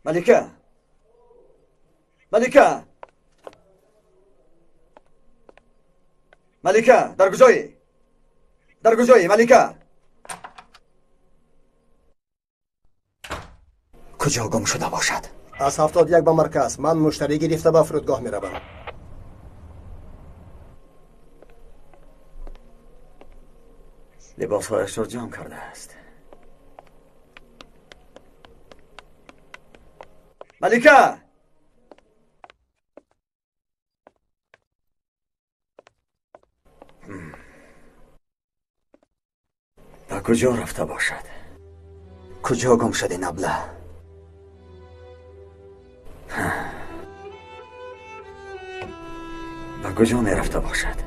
Малика! Малика! Малика, дар куҷоӣ? Дар куҷоӣ, Малика? Куҷо гум шуда бошад? Аз 71 ба марказ. Ман муштарӣ гирифта ба фурудгоҳ меравам. Либосҳояшро ҷамъ кардааст. Малика! Ба куҷо рафта бошад? Куҷо гум шуд ин абла? Ба куҷо мерафта бошад?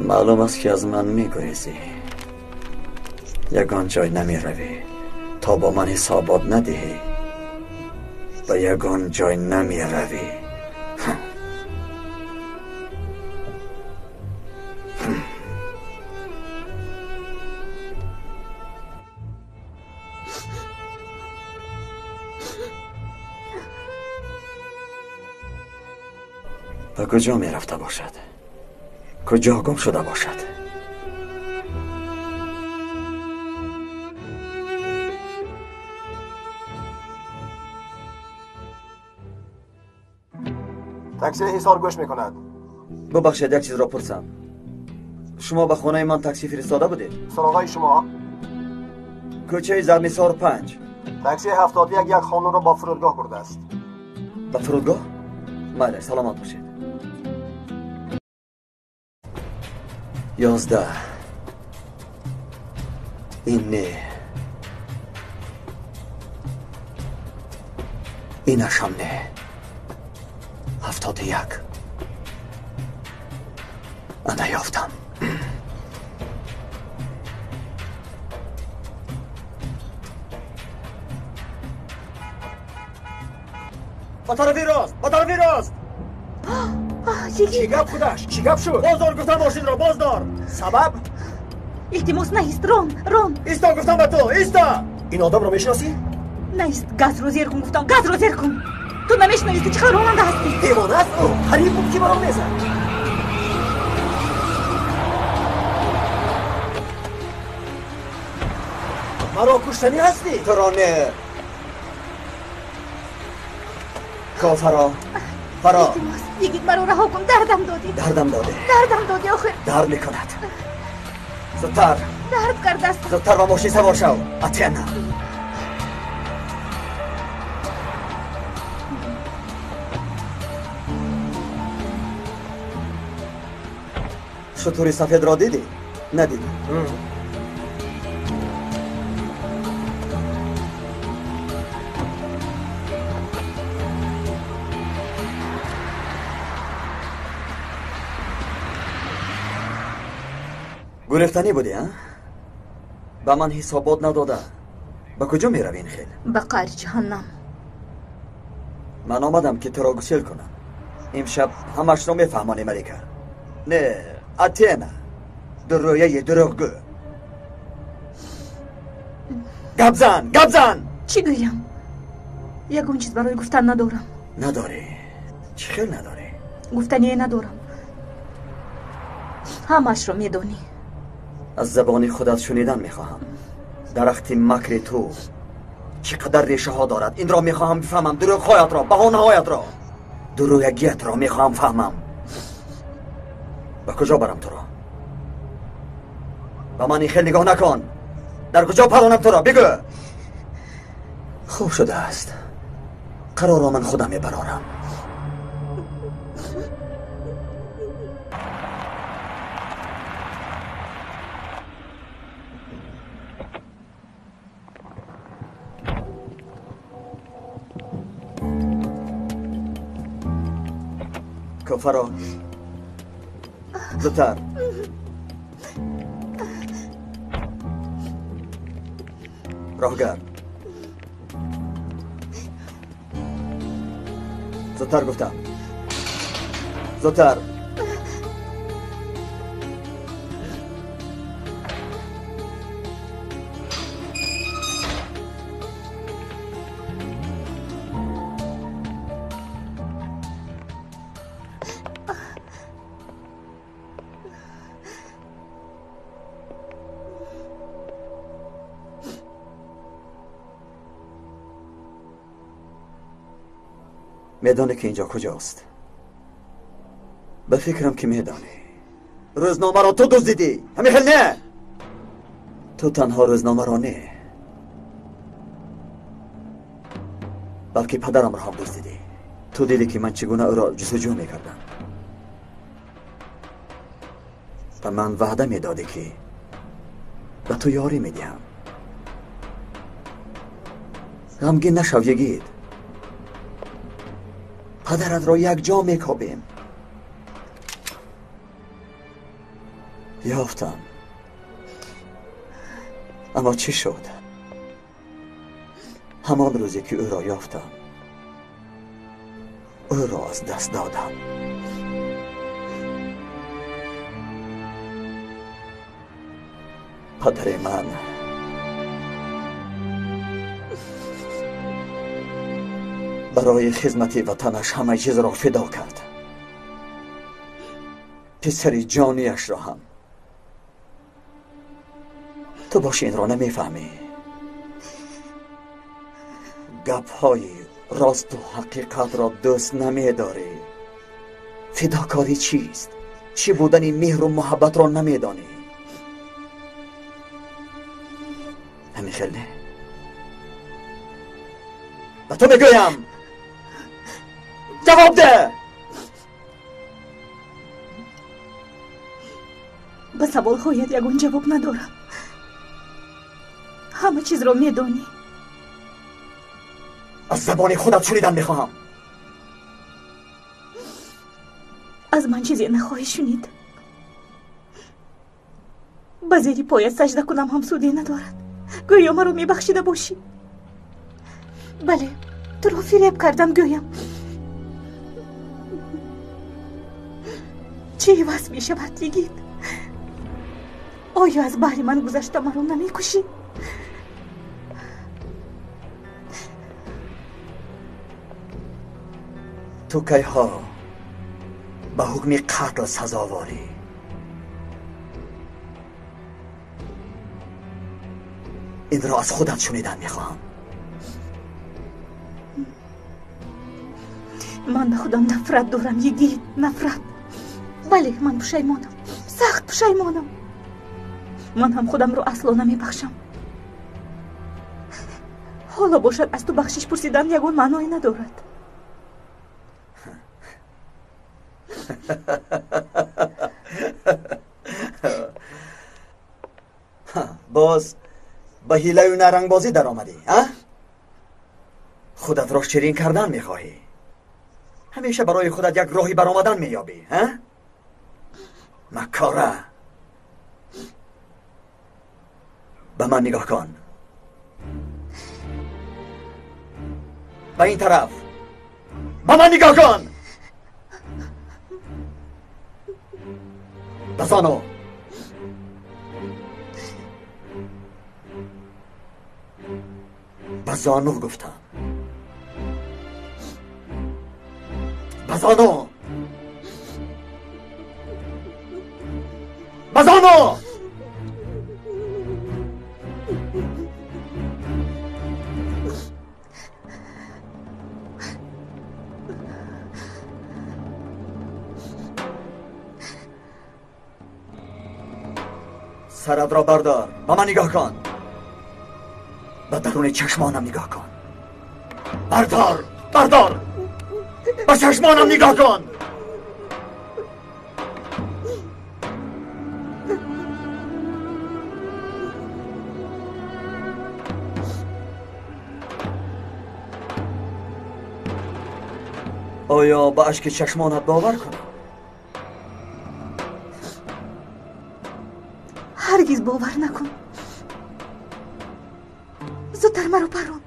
Маълум аст, ки аз ман мегурезӣ. Ягон ҷой намеравӣ то бо ман ҳисобот надиҳӣ. Ба ягон ҷой намеравӣ. Ба куҷо мерафта бошад? Куҷо гум шуда бошад? Такси Ҳисор гӯш мекунад. Бубахшед, як чизро пурсам. Шумо ба хонаи ман такси фиристода будед? Суроғаи шумо? Кӯчаи Зарнисор 5. Такси 71 як хонумро ба фурудгоҳ бурдааст. Ба фурудгоҳ? Майли, саломат бошед. 11. Ин не. Инашам не. 71. Ана ёфтам. Ба тарафи рост! Ба тарафи рост! Чӣ гап худаш? Чӣ гап шуд? Боздор гуфтам мошинро, боздор! Сабаб? Илтимос, наист, рон, рон! Исто гуфтам ба ту, исто! Ин одамро мешиносӣ? Наист, газро зер кун гуфтам, газро зер кун! Ту намешиносӣ, ту чӣ хел ронанда ҳастӣ? Девона аст ӯ, қариб буд ки маро мезад. Маро куштанӣ ҳастӣ? Туро не. Кофаро, фаро. Илтимос, йигит, маро раҳо кун, дардам додӣ. Дардам додӣ. Дардам додӣ охир. Дард мекунад. Зудтар. Дард кардааст. Зудтар ба мошин савор шав. Атена. Шутури сафедро дидӣ? Надидӣ. Гурехтанӣ будӣ, а? Ба ман ҳисобот надода. Ба куҷо меравӣ ин хел? Ба қаъри ҷаҳаннам. Ман омадам, ки туро гусел кунам. Имшаб ҳамашро мефаҳмонӣ, Малика. Не, Атена. Дурӯяи дурӯғгӯ. Гап зан, гап зан! Чӣ гӯям? Ягон чиз барои гуфтан надорам. Надорӣ? Чӣ хел надорӣ? Гуфтание надорам. Ҳамашро медонӣ. Аз забони худат шунидан мехоҳам. Дарахти макри ту чӣ қадар решаҳо дорад, инро мехоҳам бифаҳмам. Дурӯғҳоятро, баҳонаҳоятро, дурӯягиятро мехоҳам фаҳмам. Ба куҷо барам туро? Ба ман ин хел нигоҳ накун. Дар куҷо паронам туро? Бигӯ. Хуб шудааст. Қарорро ман худам мебарорам. Фаро, зудтар. Роҳгард. Зудтар гуфтам. Зудтар. медонӣ ки инҷо куҷост? Ба фикрам ки медонӣ. Рӯзномаро ту дуздидӣ, ҳамин хел не? Ту танҳо рӯзномаро не, балки падарамро ҳам дуздидӣ. Ту дидӣ ки ман чӣ гуна ӯро ҷустуҷӯ мекардам. Ба ман ваъда медодӣ ки ба ту ёрӣ медиҳам. Ғамгин нашав, йигит. Падаратро якҷо мекобем. Ёфтам. Аммо чӣ шуд? Ҳамон рӯзе ки ӯро ёфтам, ӯро аз даст додам. Падари ман барои хизмати ватанаш ҳама чизро фидо кард. Писари ҷонияшро ҳам. Ту боши инро намефаҳмӣ. Гапҳои росту ҳақиқатро дӯст намедорӣ. Фидокорӣ чист? Чӣ будани меҳру муҳаббатро намедонӣ. Ҳамин хел не? Ба ту мегӯям, ҷавоб деҳ! Ба саволҳоят ягон ҷавоб надорам. Ҳама чизро медонӣ. Аз забони худат шунидан мехоҳам. Аз ман чизе нахоҳӣ шунид. Ба зери поят сажда кунам ҳам суде надорад. Гӯё маро мебахшида бошӣ. Бале, туро фиреб кардам гӯям. Чӣ иваз мешавад, йигит? Оё аз баҳри ман гузашта маро намекушӣ? Ту кайҳо ба ҳукми қатл сазоворӣ. Инро аз худат шунидан мехоҳам. Ман ба худам нафрат дорам, йигит, нафрат. Бале, ман пушаймонам, сахт пушаймонам. Ман ҳам худамро асло намебахшам. Ҳоло бошад аз ту бахшиш пурсидан ягон маъное надорад. Боз ба ҳилаю нарангбозӣ даромадӣ, а? Худатро ширин кардан мехоҳӣ. Ҳамеша барои худат як роҳи баромадан меёбӣ, а? Маккора! Ба ман нигоҳ кун. Ба ин тараф. Ба ман нигоҳ кун! Ба зону. Ба зону гуфтам. Ба зону! Ба зону! Саратро бардор, ба ман нигоҳ кун. Ба даруни чашмонам нигоҳ кун. Бардор, бардор! Ба чашмонам нигоҳ кун! Оё ба ашки чашмонат бовар кунам? Ҳаргиз бовар накун. Зудтар маро парон.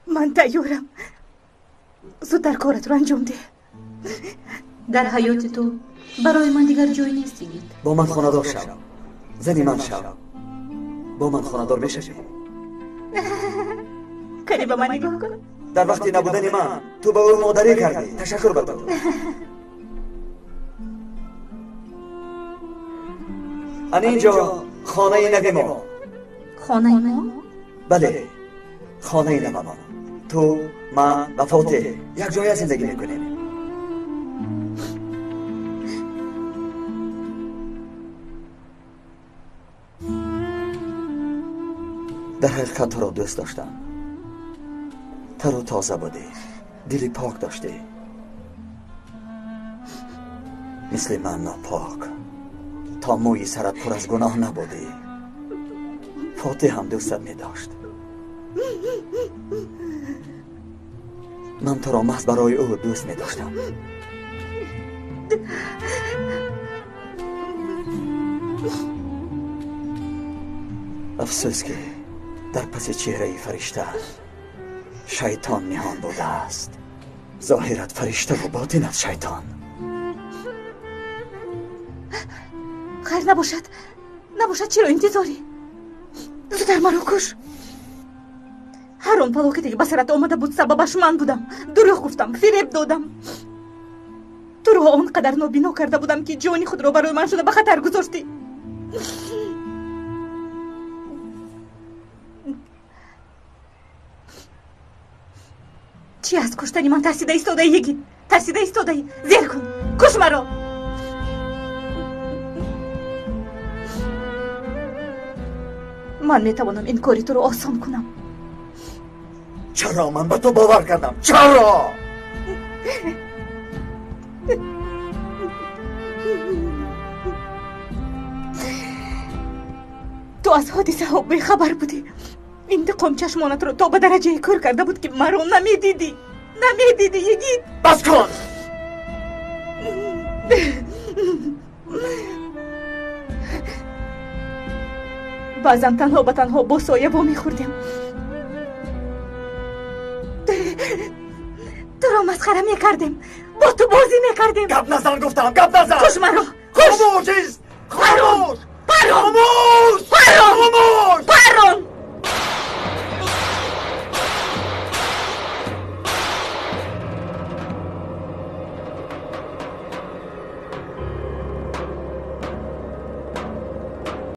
Ман тайёрам. Зудтар коратро анҷом деҳ. Дар ҳаёти ту барои ман дигар ҷой нест, Йигит. Бо ман хонадор шав. Зани ман шав. Бо ман хонадор мешавӣ? Кане ба ман нигоҳ кун. Дар вақти набудани ман ту ба ӯ модарӣ кардӣ. Ташаккур ба ту. Ана инҷо хонаи нави мо. Хонаи мо? Бале, хонаи нави мо. Ту, ман ва Фотеҳ якҷоя зиндагӣ мекунем. Дар ҳақиқат туро дӯст доштам. Тару тоза будӣ, дили пок доштӣ. Мисли ман нопок, то мӯи сарат пур аз гуноҳ набудӣ. Фотеҳ ҳам дӯстат медошт. Ман туро маҳз барои ӯ дӯст медоштам. Афсӯс, ки дар паси чеҳраи фаришта шайтон ниҳон будааст. Зоҳират фариштаву ботинат шайтон. Хайр, набошад, набошад, чиро интизорӣ? Зудтар маро куш. Ҳар он фалокате ки ба сарат омада буд, сабабаш ман будам. Дурӯғ гуфтам, фиреб додам. Туро он қадар нобино карда будам, ки ҷони худро барои ман шуда ба хатар гузоштӣ. Чӣ аз куштани ман тарсида истодаӣ, Йигит? Тарсида истодаӣ? Зер кун, куш маро. Ман метавонам ин кори туро осон кунам. Чаро ман ба ту бовар кардам? Чаро? Ту аз ҳодисаҳо бехабар будӣ. Интиқом чашмонатро то ба дараҷае кӯр карда буд, ки маро намедидӣ. Намедидӣ, Йигит. Бас кун! Баъзан танҳо ба танҳо бо соя вомехӯрдем. Туро масхара мекардем, бо ту бозӣ мекардем. Гап назан гуфтам, гап назан! Куш маро! Куш! Хомӯш ист! Хомӯш! Парон! Хомӯш! Парон! Хомӯш!